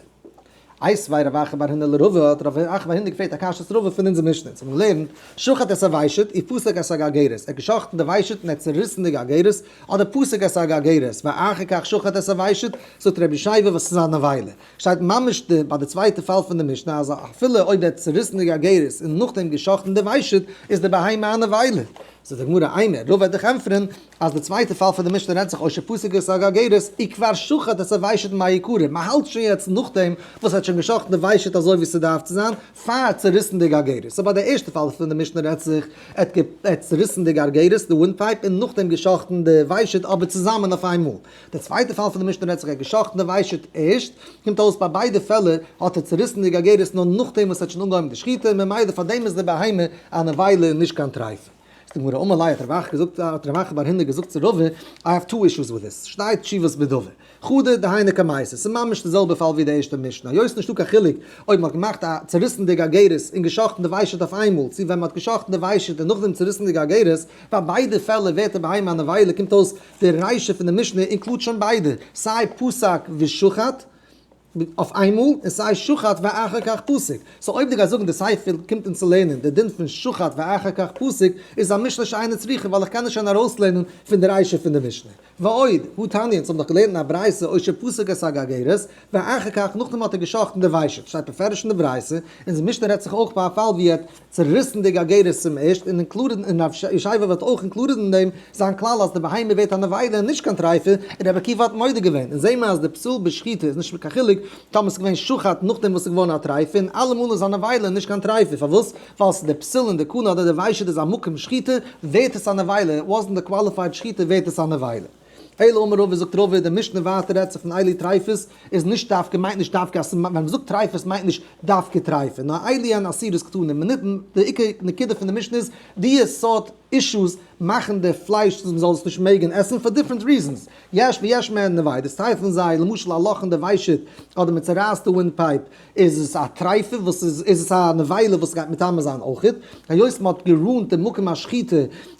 A: איתיביה רב אחא בר הונא לרבא, האט רב אחא בר הונא געפרעגט א קשיא צו רבא פון אונזער משנה, אונז האבן געלערנט, שחט את הוושט, ופסק את הגרגרת, ער האט געשחט'ן די ושט און ער האט צעריסן די גרגרת, אדער פסק את הגרגרת, ואחר כך שחט את הוושט, זאגט רבי ישעי' וואס איז א נבילה. שטייט ממש די ביי די צווייטע פאל פון די משנה אז אפילו אויב ער האט צוריסן די גרגרת און נאכדעם געשחט'ן די ושט איז די בהמה א נבילה. זאגט די גמרא אימא רבא וועט דיך ענטפערן אז די צווייטע פאל פון די משנה רעדט זיך או שפסק את הגרגרת וכבר שחט את הוושט מעיקרא, מען האלט שוין יעצט נאכדעם וואס ער האט שוין געשחט'ן די ושט אזוי ווי ס'דארף צו זיין פאר צוריסן די גרגרת, so ביי די ערשטע פאל פון די משנה רעדט זיך ער האט צוריסן די גרגרת די wind pipe און נאכדעם געשחט'ן די ושט אבער צוזאמען אויף איינמאל. די צווייטע פאל פון די משנה רעדט זיך ער האט געשחט'ן די ושט ערשט, קומט אויס ביי ביידע פעלער האט ער צוריסן די גרגרת נאר נאכדעם וואס ער האט שוין אנגעהויבן די שחיטה און ממילא פאר דעם איז די בהמה א נבילה און נישט קיין טריפה. איז די גמרא אמר ליה האט רב אחא געזאגט האט רב אחא בר הונא געזאגט צו רבא I have two issues with this, שתי תשובות בדבר, חדא דהיינו קמייתא, ס'איז ממש די זעלבע פאל ווי די ערשטע משנה, היות נישטא קיין חילוק אויב מ'האט געמאכט א צוריסן די גרגרת און געשחט'ן די ושט אויף איינמאל צו ווען מ'האט געשחט'ן די ושט און נאכדעם צוריסן די גרגרת, ביי ביידע פעלער ווערט די בהמה א נבילה קומט אויס די רישא פון די משנה include ט שוין ביידע, סיי פסק ושחט אויף איינמאל, און סיי שחט ואחר כך פסק. so אויב דו גייסט זאגן די סיפא קומט אונז צו לערנען די דין פון שחט ואחר כך פסק, איז א משנה שאינה צריכה ווייל איך קען עס שוין ארויסלערנען פון די רישא פון די משנה. ועוד, הא תניא, אונז האבן דאך געלערנט אין א ברייתא או שפסק את הגרגרת, ואחר כך נאכדעם האט ער געשחט'ן די ושט, שטייט בפירוש אין די ברייתא, אונזער משנה רעדט זיך אויך ביי א פאל ווי ער האט צוריסן די גרגרת צום ערשט און included און רב ישעי' ווערט אויך included אין דעם זיין כלל אז די בהמה ווערט א נבילה און נישט קיין טריפה, און רבי עקיבא האט מודה געווען, און זעהן מיר אז די פסול בשחיטה איז נישט קיין חילוק טאמער ס'איז געווען שחט נאכדעם וואס ס'איז געווארן א טריפה און אלעמאל איז א נבילה נישט קיין טריפה פארוואס? ווייל ס'איז די פסול אין די קנה אדער די ושט איז א מקום שחיטה ווערט עס א נבילה, wasn't די qualified שחיטה ווערט עס א נבילה. אלא אמר רבא זאגט רבא די משנה ווייטער רעדט זיך פון אלו טריפות איז נישט דווקא מיינט נישט דווקא אז ווען מ'זאגט טריפות מיינט נישט דווקא טריפה נאר אלו הן אסורות קתני מינוטן די עיקר נקודה פון די משנה איז די סארט אישוס מאכן די פלייש אז מ'זאל עס נישט מעגן עסן פאר different reasons יש ויש מהן נבילות טייל פון זיי למשל א לאך אין די ושט אדער מ'צערייסט די wind pipe איז עס א טריפה וואס איז איז עס א נבילה וואס גייט מטמא זיין אויכעט היות מ'האט גערונט די מקום השחיטה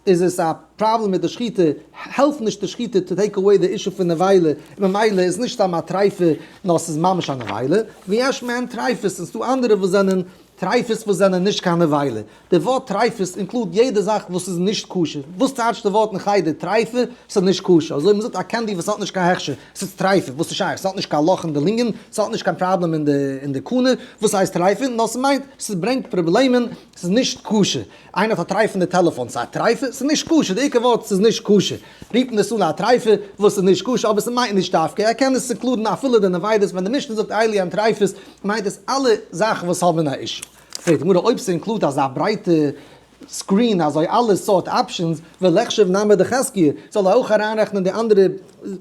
A: איז עס א פראבלעם מיט די שחיטה, העלפט נישט די שחיטה to take away די issue פון נבילה, און ממילא איז נישט סתם א טריפה נאר ס'איז ממש א נבילה, ויש מהן טריפות, און ס'דא אנדערע וואס זענען טריפות וואס זענען נישט קיין נבילה, די ווארט טריפות include יעדע זאך וואס איז נישט כשר, וואס טייטשט די ווארט אין חדר טריפה? ס'איז נישט כשר, אזוי מ'זאגט א candy וואס האט נישט קיין הכשר, ס'איז טריפה, וואס איז שייך? ס'האט נישט קיין לאך אין די לונגען, ס'האט נישט קיין פראבלעם אין די קנה, וואס הייסט טריפה? נאר ס'מיינט ס'ברענגט פראבלעמען, ס'איז נישט כשר. איינער האט א טרייפענע טעלעפאן, ס'איז א טרייפע? ס'איז נישט כשר, די עיקר ווארט ס'איז נישט כשר. רופט מען עס אן א טרייפע וואס איז נישט כשר, אבער ס'מיינט נישט דווקא, ער קען עס include ן אפילו די נבילות, ווען די משנה זאגט אלו הן טריפות מיינט עס אלע זאכן וואס האבן א issue. פרעגט די גמרא אויב ס' include ט אזא ברייטע screen אזוי אלע סארט options, וליחשוב נמי דחזקיה, זאל ער אויך אריינרעכענען די אנדערע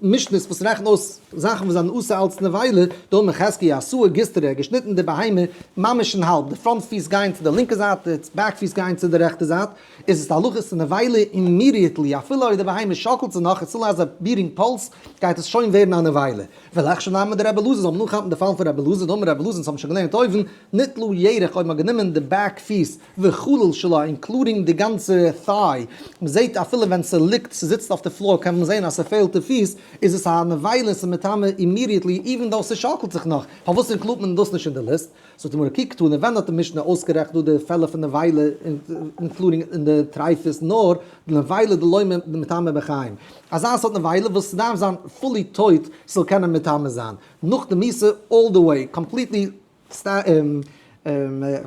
A: משניות וואס רעכנט אויס זאכן וואס זענען אסור אלץ נבילה, דאמר חזקיה עשאה גיסטרא, געשניטן די בהמה ממש אין האלב, די front פיס גייען צו די לינקע זייט, די back פיס גייען צו די רעכטע זייט, איז עס די הלכה ס'איז נבילה immediately, אפילו אויב די בהמה שאקלט זיך נאך, it's still has a beating pulse, גייט עס שוין ווערן א נבילה. וליחשוב נמי דרבי אלעזר זאל מען אנכאפן די פאל פון רבי אלעזר, דאמר רבי אלעזר אונז האבן שוין געלערנט אויבן, ניטלו ירך אויב מ'האט גענומען די back פיס וחלל שלה און. including די גאנצע thigh, מ'זעט אפילו ווען ס'ליגט, ס'זיצט אויף די floor קען מען זען אז ס'פעלט די פיס, איז עס א נבילה און ס'מטמא immediately even though ס'שאקלט זיך נאך, פארוואס include ט מען דאס נישט אין די ליסט? זאגט די גמרא כי קתני, ווען האט די משנה אויסגערעכנט דא די פעלער פון נבילה including אין די טרייפות נאר די נבילה דלא מטמא בחיים, אזא סארט נבילה וואס ס'דארף זיין fully טויט ס'זאל קענען מטמא זיין נאך די מיתה all the way completely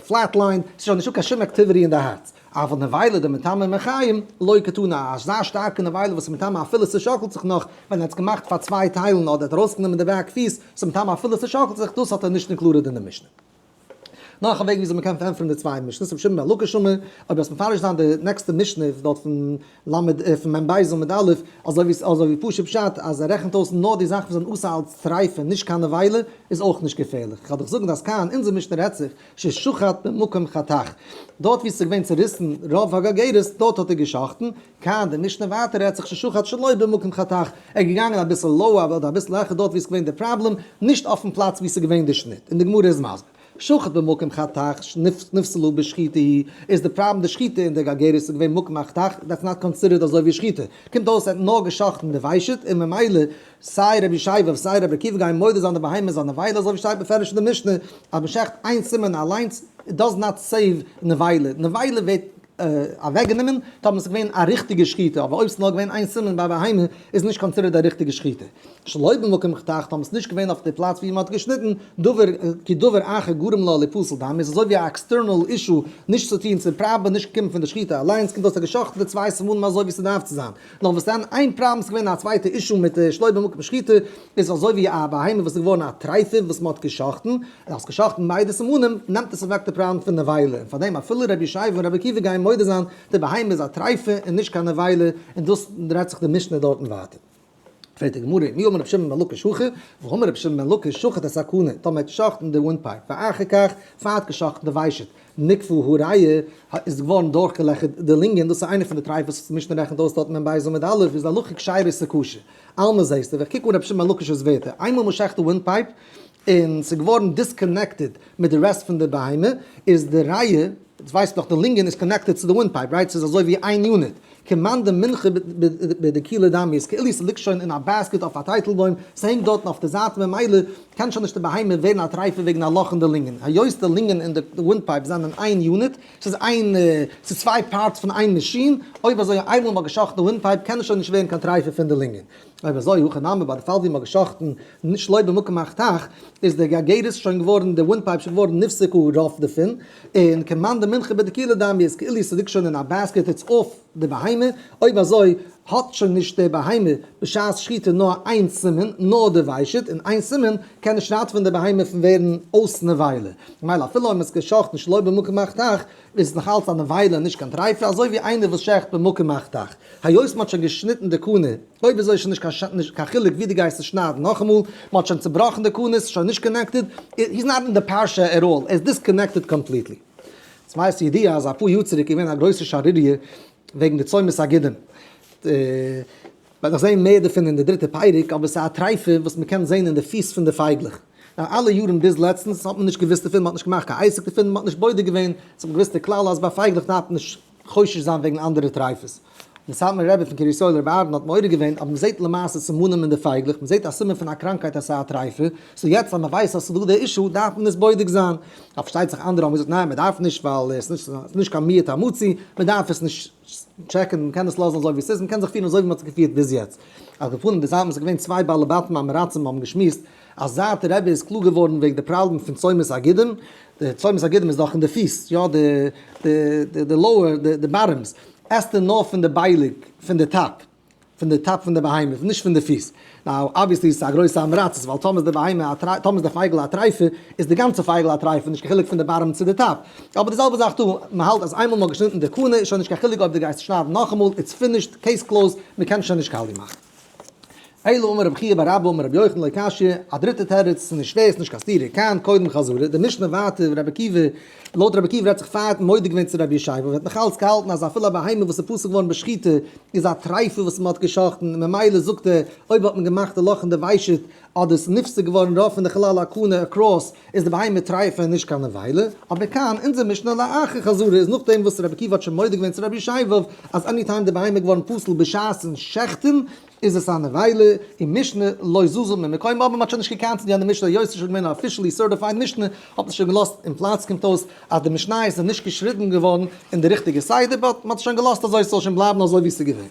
A: flat line, ס'איז שוין נישטא קיין שום activity אין די הארץ. אבל נבילה דמטמא מחיים, לא קתני, אזא שטארקע נבילה וואס איז מטמא אפילו ס'שאקלט זיך נאך, ווען ער האט עס געמאכט פאר צוויי טיילן אדער האט ארויסגענומען די back פיס, ס'איז מטמא אפילו ס'שאקלט זיך, דאס האט ער נישט included אין די משנה. נאך א וועג וויאזוי מ'קען פארענטפערן די צוויי משנה'ס, רבי שמעון בן לקיש אמר, אויב וועסט מפרש זיין די נעקסטע משנה דארט פון למד פון מ ב עמוד א', אזוי ווי אזוי ווי פשוט פשט אז ער רעכנט אויס נאר די זאכן וואס זענען אסור אלץ טרייפה נישט קיין נבילה, איז אויך נישט געפערליך. כ'וועל דיך זאגן אז כאן אונזער משנה רעדט זיך ששחט במקום חתך, דארט ווי עס איז געווען צוריסן רוב הגגרת דארט האט ער געשחטן, כאן די משנה ווייטער רעדט זיך ששחט שלא במקום חתך, ער איז געגאנגען אביסל lower אדער אביסל העכער דארט ווי עס איז געווען די פראבלעם, נישט אויפן פלאץ ווי עס איז געווען די שניט, און די גמרא איז מסביר. שחט במקום חתך נפסלה בשחיטה היא, איז די פראבלעם די שחיטה אין די גרגרת איז געווען מקום החתך, that's not considered אזוי ווי שחיטה, קומט אויס ער האט נאר געשחטן די ושט און ממילא סיי רבי ישעי' און סיי רבי עקיבא גייען מודה זיין די בהמה איז א נבילה אזוי ווי שטייט בפירוש אין די משנה אז מען שעכט איין סימן אליינס it does not save נבילה, נבילה ווערט אוועקגענומען טאמער ס'איז געווען א ריכטיגע שחיטה, אבער אויב ס'איז נאר געווען איין סימן ביי בהמה איז נישט considered א ריכטיגע שחיטה. שלא במקום חתך, טאמער ס'איז נישט געווען אויף די פלאץ ווי מ'האט געשניטן, דבר כי דבר אחר גרם לה ליפסל דמי, איז אזוי ווי א external issue, נישט צו טון צום פראבלעם, נישט געקומען פון די שחיטה אליינס, קומט אויס אז געשחט'ן די צוויי סימנים אזוי ווי ס'דארף צו זיין. נאר וואס דען, איין פראבלעם ס'איז געווען א צווייטע issue מיט די שלא במקום שחיטה, איז אזוי ווי א בהמה וואס איז געווארן א טרייפה וואס מ'האט געשחט'ן, און האסט געשחט'ן ביידע סימנים, נעמט עס אוועק די פראבלעם פון נבילה, און פארדעם אפילו רבי ישעי' און רבי עקיבא גייען מודה זיין די בהמה איז א טרייפה און נישט קיין נבילה, און דאס רעדט זיך די משנה דארטן ווייטער. פרעגט די גמרא, מי אמר רבי שמעון בן לקיש הכי, והאמר רבי שמעון בן לקיש שחט את הקנה, טאמער האט געשחט'ן די windpipe, ואחר כך, פאר האט געשחט'ן די ושט, נקפו הריאה, איז געווארן דורכגעלעכערט די לונגען, דאס איז איינע פון די טרייפות וואס די משנה רעכנט אויס דארט מ ב עמוד א', איז די הלכה כשרה ס'כשר. אלמא זעסטו, ווען כ'קוק אן רבי שמעון בן לקיש'ס ווערטער, איינמאל מ'שחט די windpipe, און ס'איז געווארן disconnected מיט די rest פון די בהמה, איז די ריאה, דאס ווייסט דאך די לונגען איז connected צו די windpipe, right? ס'איז אזוי ווי איין unit. כמאן דמנחא בדיקולא דמי, איז כאילו ס'ליגט שוין אין א basket אויף א טייטלבוים, ס'הענגט דארטן אויף די זייט, ממילא קען שוין נישט די בהמה ווערן א טרייפה וועגן א לאך אין די לונגען, היות די לונגען און די windpipe זענען איין unit, ס'איז איין, ס'איז צוויי parts פון איין מאשין, אויב אזוי איינמאל מ'האט געשאכטן די windpipe קען עס שוין נישט ווערן קיין טרייפה פון די לונגען. אויב אזוי הכא נמי ביי די פאל ווי מ'האט געשאכטן שלא במקום החתך איז די גרגרת שוין געווארן די windpipe שוין געווארן נפסקו רוב דערפון, און כמאן דמנחא בדיקולא דמי איז כאילו ס'ליגט שוין אין א basket it's off די בהמה, אויב אזוי האט שוין נישט די בהמה בשעת שחיטה נאר איין סימן נאר די ושט, און איין סימן קען נישט ראטעווען די בהמה פון ווערן אויס נבילה, ממילא אפילו אויב מ'האט עס געשאכטן שלא במקום החתך איז עס נאך אלץ א נבילה נישט קיין טרייפה אזוי ווי איינער וואס שעכט במקום החתך היות מ'האט שוין געשניטן די קנה אויב אזוי איז שוין נישט קיין חילוק ווי דו גייסט עס שניידן נאכאמאל מ'האט שוין צובראכן די קנה ס'איז שוין נישט connected he's not in די פרשה at all ער איז disconnected completely. צווייס ידיעה אז אפאר יאר צוריק איז געווען א גרויסע שערוריה וועגן די צומת הגידים. מ'וועט נאך זעהן מער דערפון אין די דריטע פרק, אבער ס'איז א טרייפה וואס מ'קען זעהן אין די פיס פון די פייגלעך. נאר אלע יארן ביז לעצטנס האט מען נישט געוואוסט דערפון, מ'האט נישט געמאכט קיין עסק דערפון, מ'האט נישט בודק געווען, ס'האט מען געוואוסט די כלל אז ביי פייגלעך דארף מען נישט חושש זיין וועגן אנדערע טרייפות. דער סאטמאר רבי פון קרית יואל רבי אהרן האט מעורר געווען אז מ'זעהט למעשה סימנים אין די פייגלעך, מ'זעהט א סימן פון א קראנקהייט אז ס'איז א טרייפה, so יעצט אז מ'ווייסט אז ס'איז דא די issue דארף מען עס בודק זיין. אבער פארשטייט זיך אנדערע האבן געזאגט ניין מ'דארף נישט ווייל עס איז נישט קיין מיעוט המצוי, מ'דארף עס נישט טשעקן, מען קען עס לאזן אזוי ווי עס איז, מען קען זיך פירן אזוי ווי מען האט זיך געפירט ביז יעצט. על כל פנים, די זייט וואס איז געווען צוויי בעלי בתים עם הארצים האבן געשמועסט, אז זייט די רבי איז קלאר געווארן וועגן די פראבלעם פון צומת הגידים, די צומת הגידים איז דאך אין די פיס, יא די די די lower די bottoms, עסט ער נאר פון די ביילוג פון די top. פון די top פון די בהמה, נישט פון די פיס. now obviously איז עס א גרויסע עם הארצות, ווייל טאמער איז די בהמה א טרייפה, טאמער איז די פייגל א טרייפה, איז די גאנצע פייגל א טרייפה, נישט קיין חילוק פון די bottom צו די top. אבער די זעלבע זאך דא, מען האלט אז איינמאל מען האט געשניטן די קנה, איז שוין נישט קיין חילוק אויב דו גייסט שניידן נאכאמאל, it's finished, case closed, מען קען שוין נישט קאליע מאכן. אלא אמר רבי חייא בר אבא אמר רבי יוחנן לא קשיא, א דריטע תירוץ, ס'איז נישט שווער, ס'איז נישט קיין סתירה, כאן קודם חזרה, די משנה ווייטער רבי עקיבא, לויט רבי עקיבא רעדט זיך פאר האט מודה געווען צו רבי ישעי' האט נאך אלץ געהאלטן אז אפילו א בהמה וואס איז פסול געווארן בשחיטה איז א טריפה וואס מ'האט גע'שחט'ן און ממילא זאגט ער אויב האט מען געמאכט די לאך אין די ושט אדער ס'איז נפסק געווארן רוב פון די חלל הקנה across איז די בהמה טריפה און נישט קיין נבילה, אבער כאן אונזער משנה לאחר חזרה איז נאכדעם וואס רבי עקיבא האט שוין מודה געווען צו רבי ישעי' אז any time די בהמה איז געווארן פסול בשעת'ן שעכטן איז עס א נבילה, און משנה לא זזה ממקומה, אבער מען האט שוין נישט געקענסלט יענע משנה היות ס'איז שוין געווען א officially certified משנה האט מען עס שוין געלאזט אין פלאץ קומט אויס אז די משניות זענען נישט געשריבן געווארן אין די ריכטיגע סדר but מען האט עס שוין געלאזט אזוי ס'זאל שוין בלייבן אזוי ווי ס'איז געווען.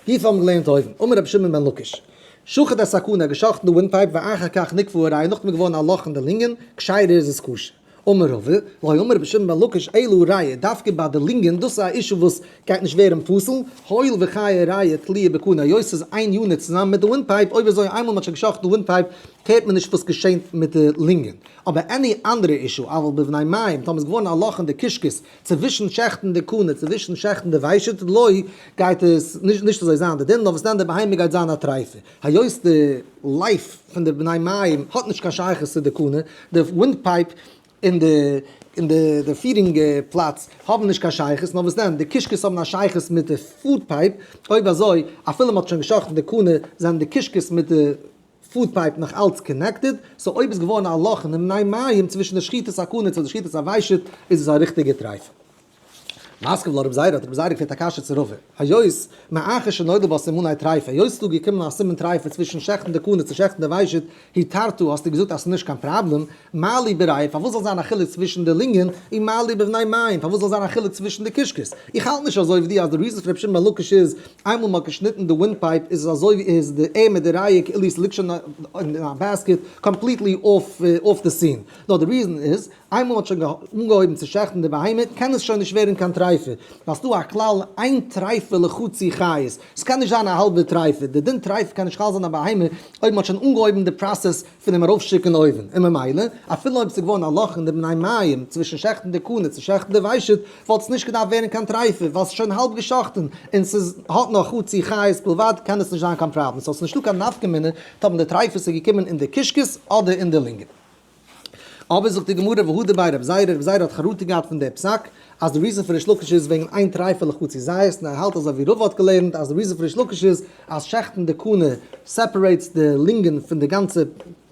A: גופא האבן געלערנט אויבן, אמר רבי שמעון בן לקיש, שחט את הקנה, געשאכטן די windpipe ואחר כך נקבו הריאה נאכדעם איז געווארן א לאך אין די לונגען, כשרה איז עס כשר. אמר רבא, לא אמר רבי שמעון בן לקיש אלא ריאה, דווקא ביי די לונגען, דאס איז א issue וואס גייט נישט ווערן פסול, הואיל וחיי ריאה תלויה בקנה, היות ס'איז איין unit צוזאמען מיט די windpipe, אויב אזוי איינמאל מ'האט שוין געשאכטן די windpipe קערט מען נישט וואס געשענט מיט די לונגען. אבער any אנדערע issue, אבל בבני מעיים, טאמער איז געווארן א לאך אין די קישקעס צווישן שעכטן די קנה צווישן שעכטן די ושט לא, גייט עס נישט אזוי זיין די דין, נאר וואס דען די בהמה גייט זיין א טריפה, היות די life פון די בני מעיים האט נישט קיין שייכות צו די קנה, די windpipe און די און די די feeding פלאץ האבן נישט קיין שייכות, נאר וואס דען די קישקעס האבן א שייכות מיט די food pipe, אויב אזוי אפילו מען האט שוין געשאכטן די קנה זענען די קישקעס מיט די food pipe נאך אלץ connected, so אויב איז געווארן א לאך אין די בני מעיים צווישן די שחיטת הקנה צו די שחיטת הוושט איז עס א ריכטיגע טרייפה. מתקיף לה רבי זירא האט רבי זירא געפרעגט א קשיא צו רבא, היות מאחר שנודע בה סימני טריפה, היות ס'איז דא געקומען א סימן טריפה צווישן שעכטן די קנה צו שעכטן די ושט, התרתו האסטו געזאגט אז ס'איז נישט קיין פראבלעם, מה לי בריאה פארוואס זאל זיין א חילוק צווישן די לונגען, און מה לי בבני מעיים פארוואס זאל זיין א חילוק צווישן די קישקעס? איך האלט נישט אזוי ווי דו אז די reason פון רבי שמעון בן לקיש איז איינמאל מ'האט געשניטן די windpipe איז עס אזוי ווי איז די ער מיט די ריאה כאילו עס ליגט שוין אין א basket completely off the scene. נאר די reason איז איינמאל מ'האט שוין אנגעהויבן צו שעכטן די בהמה קען עס שוין נישט ווערן קיין טריפה, ווייל ס'דא א כלל אין טריפה לחצי חיות, ס'קען נישט זיין א האלבע טריפה, די דין טריפה קען נישט חל זיין א בהמה אויב מ'האט שוין אנגעהויבן די process פון אים ארויפשיקן אויבן, און ממילא אפילו אויב ס'איז געווארן א לאך אין די בני מעיים צווישן שעכטן די קנה צו שעכטן די ושט, וואלט עס נישט געדארפט ווערן קיין טריפה, ווייל ס'איז שוין האלב געשאכטן און ס'איז האט נאך חצי חיות בלבד קען עס נישט זיין קיין פראבלעם, so ס'איז נישטא קיין נפקא מינה טאמער די טריפות איז געקומען אין די קישקעס אדער אין די לונגען. אבער זאגט די גמרא והדר ביה רב זירא, רב זירא האט חרטה געהאט פון די פסק אז די reason פון ריש לקיש איז וועגן אין טריפה לחצי זית, און ער האלט אזוי ווי רבא האט געלערנט אז די reason פון ריש לקיש איז אז שעכטן די קנה separates די לונגען פון די גאנצע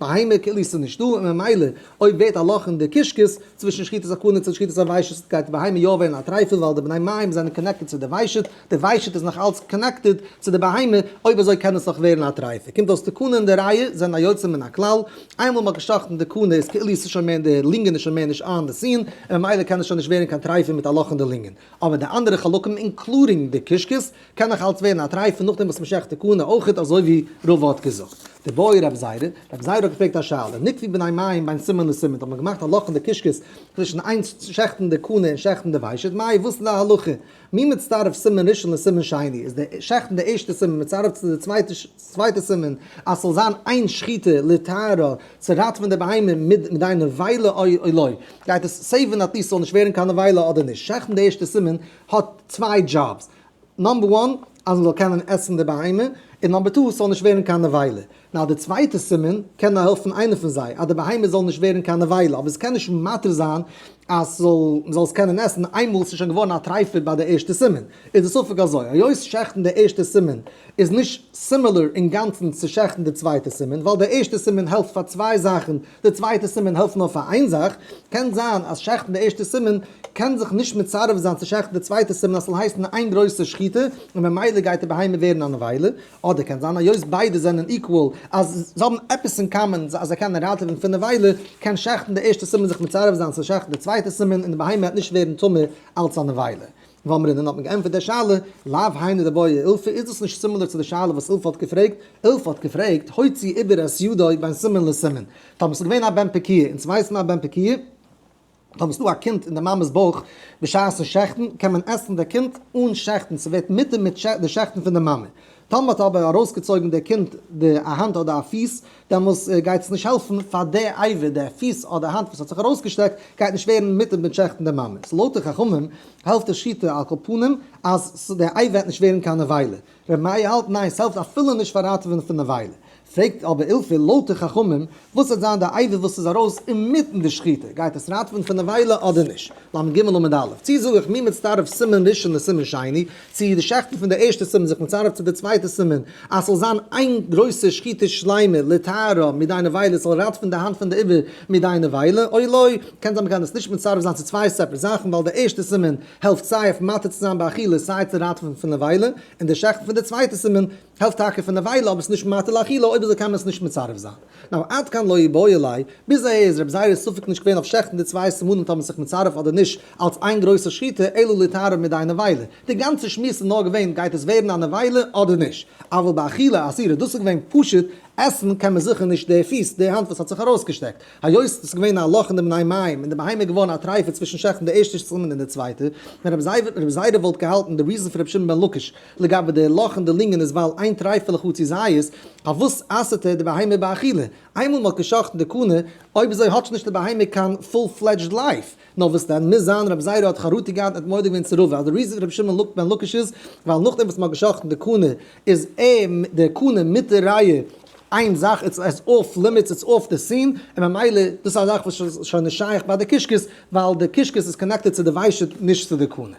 A: בהמה כאילו ס'איז נישטא און ממילא אויב ווערט א לאך אין די קישקעס צווישן שחיטת הקנה צו שחיטת הוושט גייט די בהמה יא ווערן א טריפה ווייל די בני מעיים זענען connected צו די ושט, די ושט איז נאך אלץ connected צו די בהמה, אויב אזוי קען עס נאך ווערן א טריפה. קומט אויס די קנה און די ריאה זענען א יוצא מן הכלל, איינמאל מ'האט געשחט'ן די קנה איז כאילו ס'איז שוין מער די לונגען איז שוין מער נישט on the scene, און ממילא קען עס שוין נישט ווערן קיין טריפה מיט א לאך אין די לונגען. אבער די אנדערע חלקים including די קישקעס קען נאך אלץ ווערן א טריפה נאכדעם וואס מ'שחט די קנה אויכעט אזוי ווי רבא האט געזאגט. דבעי רב זירא, רב זירא האט געפרעגט א שאלה, נקבו בני מעיים בין סימן לסימן, האט מען געמאכט א לאך אין די קישקעס צווישן איינס שעכטן די קנה און שעכטן די ושט, מאי וואס איז די הלכה? מי מצטרף סימן ראשון לסימן שני, איז די שעכטן די ערשטע סימן מצטרף צו די צווייטע צווייטע סימן אז ס'זאל זיין איין שחיטה לטהרה צו ראטעווען די בהמה מידי נבילה או לא, גייט עס save ן at least ס'זאל נישט ווערן קיין נבילה אדער נישט, שעכטן די ערשטע סימן האט צוויי jobs, number one אז מ'זאל קענען עסן די בהמה, און number two ס'זאל נישט ווערן קיין נבילה. נאר די צווייטע סימן קען נאר העלפן איינע פון זיי, אז די בהמה זאל נישט ווערן קיין נבילה, אבער עס קען נישט מתיר זיין אז ס'זאל מ'זאל עס קענען עסן איינמאל ס'איז שוין געווארן א טריפה ביי די ערשטע סימן. איז די ספק אזוי, היות שעכטן די ערשטע סימן איז נישט similar אינגאנצן צו שעכטן די צווייטע סימן, ווייל די ערשטע סימן העלפט פאר צוויי זאכן, די צווייטע סימן העלפט נאר פאר איין זאך, קען זיין אז שעכטן די ערשטע סימן קען זיך נישט מצרף זיין צו שעכטן די צווייטע סימן אז ס'זאל הייסן איין גרויסע שחיטה און ממילא גייט די בהמה ווערן א נבילה, אדער קען זיין היות ביידע זענען equal אז זיי האבן עפעס אין common אז זיי קענען ראטעווען פון נבילה, קען שעכטן די ערשטע סימן זיך מצרף זיין צו שעכטן די צווייטע סימן און די בהמה וועט נישט ווערן טמא אלץ א נבילה. ואמרינן האט מען געענטפערט די שאלה, לאו היינו דבעי אילפא איז דאס נישט similar צו די שאלה וואס אילפא האט געפרעגט, אילפא האט געפרעגט, הוציא עובר את ידו בין סימן לסימן, טאמער ס'איז געווען א בן פקועה, אונז ווייסן א בן פקועה. טאמער ס'דא א קינד אין די מאמע'ס בויך בשעת'ן שעכטן, קען מען עסן די קינד אן שעכטן, ס'ווערט מותר מיט די שעכטן פון די מאמע. טאמער האט אבער ארויסגעצויגן די קינד די א האנט אדער א פיס, דעמאלס גייט עס נישט העלפן פאר די אבר, די פיס אדער האנט וואס האט זיך ארויסגעשטעקט גייט נישט ווערן מותר מיט שעכטן די מאמע. סאו לויט די חכמים העלפט די שיטה על כל פנים אז די אבר וועט נישט ווערן קיין נבילה. ר' מאיר האלט ניין ס'העלפט אפילו נישט פאר ראטעווען פון נבילה. פרעגט אבער אילפא לויט די חכמים וואס וועט זיין די אבר וואס איז ארויס אינמיטן די שחיטה גייט עס ראטעווען פון נבילה אדער נישט? ל"ג עמוד א', צי זאג איך מי מצטרף סימן ראשון לסימן שני, צי די שעכטן פון די ערשטע סימן זיך מצרף צו די צווייטע סימן אז ס'זאל זיין איין גרויסע שחיטה שלימה לטהרה מידי נבילה ס'זאל ראטעווען די האנט פון די אבר מידי נבילה או לא, קען זיין מ'קען עס נישט מצרף זיין צו צוויי separate זאכן ווייל די ערשטע סימן העלפט סיי אויף מתיר צו זיין באכילה סיי צו ראטעווען פון נבילה, און די שעכטן פון די צווייטע סימן העלפט טאקע פון נבילה אבער עס איז נישט מתיר לאכילה אויב אזוי קען מען עס נישט מצרף זיין. נאר עד כאן לא איבעיא ליה, ביז אהער איז רבי זירא'ס ספק נישט געווען אויף שעכטן די צוויי סימנים טאמער זיך מצרף אדער נישט אלץ איין גרויסע שחיטה אלא לטהרה מידי נבילה, די גאנצע שמועס איז נאר געווען גייט עס ווערן א נבילה אדער נישט, אבל באכילה אסירה דאס איז געווען פשוט עסן קען מען זיכער נישט די פיס די האנט וואס האט זיך ארויסגעשטעקט, היות עס איז געווען א לאך אין די בני מעיים און די בהמה איז געווארן א טרייפה צווישן שעכטן די ערשטע סימן און די צווייטע, ווען רבי זירא וואלט געהאלטן די reason פון רבי שמעון בן לקיש לגבי די לאך אין די לונגען איז ווייל אין טרייפה לחצי זית, פארוואס אסר'ט ער די בהמה באכילה? איינמאל מ'האט גע'שחט'ן די קנה, אויב אזוי האט שוין נישט די בהמה קיין full fledged life. נאר וואס דען, מוז זיין רבי זירא האט חרטה געהאט און האט מודה געווען צו רבא אז די reason פון רבי שמעון בן לקיש איז ווייל נאכדעם וואס מ'האט גע'שחט'ן די קנה איז ער די קנה מיט די ריאה איין זאך, it's off limits, it's off the scene, און ממילא דאס איז א זאך וואס איז שוין נישט שייך ביי די קישקעס ווייל די קישקעס איז connected צו די ושט נישט צו די קנה.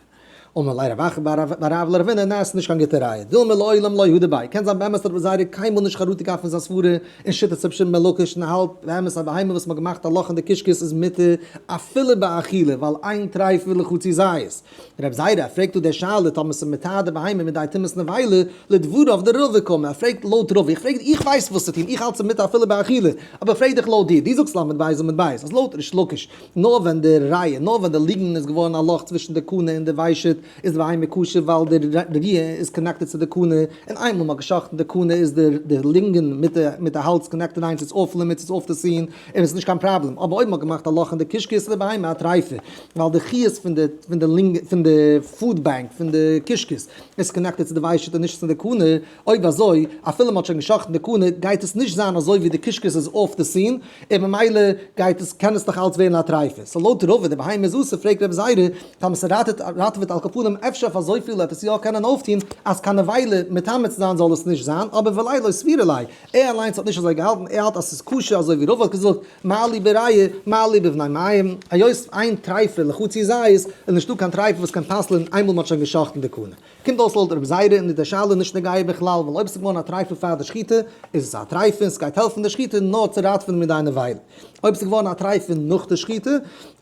A: אמר ליה רב אחא בר רב לרבינא ניין ס'איז נישט קיין גוטע ראיה, דילמא לעולם לא הודה ביה, קען זיין באמת האט רבי זירא קיינמאל נישט חרטה געהאט פון זיין סברה אין שיטת רבי שמעון בן לקיש און האלט באמת א בהמה וואס מ'האט געמאכט א לאך אין די קישקעס איז מותר אפילו באכילה ווייל אין טרייפה לחצי זית. רבי זירא פרעגט דא די שאלה טאמער ס'איז מטהר די בהמה מידי טומאת נבילה לדבריו דרבא קאמר, ער פרעגט לויט רבא, איך פרעג איך ווייס וואס צו טון איך האלט ס'איז מותר אפילו באכילה, אבער פרעג דיך לויט דיר, דו זאגסט ל' בית עמוד בית אז לויט ריש לקיש נאר ווען די ריאה, נאר ווען די לונגען איז געווארן א לאך צווישן די קנה און די ושט, איז די בהמה כשר ווייל די ריאה איז connected צו די קנה, און איינמאל מ'האט גע'שחט'ן די קנה איז די די לונגען מיט די מיט די האלז connected איינס איז off limits איז off the scene און עס איז נישט קיין פראבלעם, אבער אויב מ'האט געמאכט א לאך אין די קישקע איז די בהמה א טרייפה ווייל די חיות פון די פון די לונגען פון די food bank פון די קישקעס איז connected צו די ושט און נישט צו די קנה, אויב אזוי, אפילו מ'האט שוין גע'שחט'ן די קנה, גייט עס נישט זיין אזוי ווי די קישקעס איז off the scene, און ממילא גייט עס, קען עס נאך אלץ ווערן א טרייפה. so לויט רבא די בהמה איז אסור, פרעגט רבי זירא, טאמער ס'ראטעוועט על כל פנים, אפשר אויף אזויפיל וועט עס יא קענען אויפטון, אז קיין נבילה מטמא צו זיין זאל עס נישט זיין, אבער וליה לא סבירא ליה, ער אליינס האט נישט אזוי געהאלטן, ער האלט אז ס'איז כשר אזוי ווי רבא האט געזאגט, מה לי בריאה, מה לי בבני מעיים, היות אין טרייפה לחצי זית, איז נישטא קיין טרייפה וואס קען פסל'ען איינמאל מ'האט שוין גע'שחט'ן די קנה. קומט אויס לויט רבי זירא איז די שאלה נישט נוגע בכלל ווייל אויב עס איז געווארן א טרייפה פאר די שחיטה איז עס א טרייפה און סגייט העלפן די שחיטה נאר צו ראטווען מידי נבילה אויב עס איז געווארן א טרייפה נאך די שחיטה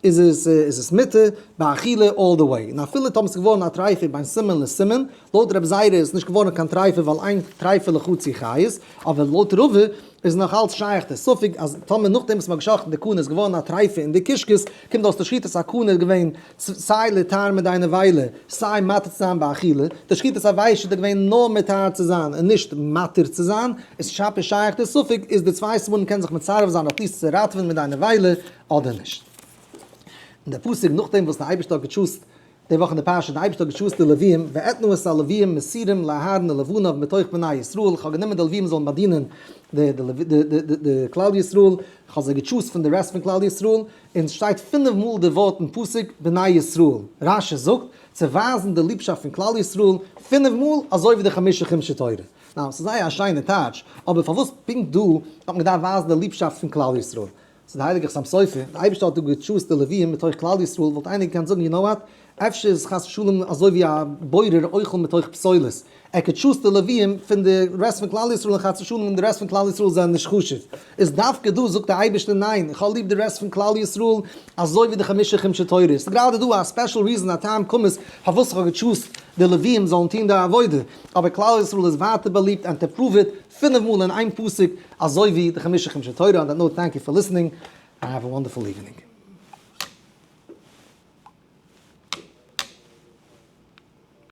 A: איז עס איז עס מותר באכילה all the way און אפילו טאמער עס איז געווארן א טרייפה בין סימן לסימן לויט רבי זירא איז עס נישט געווארן קיין טרייפה ווייל אין טרייפה לחצי חיות אבער לויט רבא איז נאך אלץ שייך די ספק אז טאמער נאכדעם וואס מ'האט געשחט'ן די קנה איז געווארן א טרייפה אין די קישקעס, קומט אויס די שחיטת הקנה איז געווען סיי לטהר מידי נבילה, סיי מתיר צו זיין באכילה, די שחיטת הוושט איז געווען נאר מטהר צו זיין און נישט מתיר צו זיין, איז שפיר שייך די ספק איז די צוויי ספרים קענען זיך מצרף זיין at least צו ראטעווען מידי נבילה אדער נישט. און דער פסוק נאכדעם וואס די אייבערשטער האט געטשוזט די וואך אין די פרשה, די אייבערשטער האט געטשוזט די לוויים, ואתנה את הלוויים מסורים לאהרן ולבניו מתוך בני ישראל, איך האב גענומען די לוויים זאלן באדינען די כלל ישראל, איך האב זיי געטשוזט פון די rest פון כלל ישראל, און עס שטייט פינף מאל די ווארט אין פסוק בני ישראל, רש"י זאגט, צו ווייזן די ליבשאפט פון כלל ישראל, פינף מאל אזוי ווי די חמשה חומשי תורה. now, ס'איז זייער א שיינע טייטש, אבער פארוואס פונקט דא האט מען געדארפט ווייזן די ליבשאפט פון כלל ישראל? ס'איז די הייליגע חתם סופר, די אייבערשטער האט דא געטשוזט די לוויים מתוך כלל ישראל, וואלט איינער געקענט זאגן you know what, אפשר איז חס ושלום אזוי ווי א בורר אוכל מתוך פסולת, ער קען טשוזט די לוויים פון די rest פון כלל ישראל און חס ושלום די rest פון כלל ישראל זענען נישט חשוב, איז דווקא דא זאגט די אייבערשטער ניין, איך האב ליב די rest פון כלל ישראל אזוי ווי די חמשה חומשי תורה, ס'איז גראדע דא א special reason א טעם כמוס פארוואס איך האב געטשוזט די לוויים זאלן טון די עבודה, אבער כלל ישראל איז ווייטער באליבט and to prove it פינף מאל אין איין פסוק אזוי ווי די חמשה חומשי תורה, on that note thank you for listening and have a wonderful evening.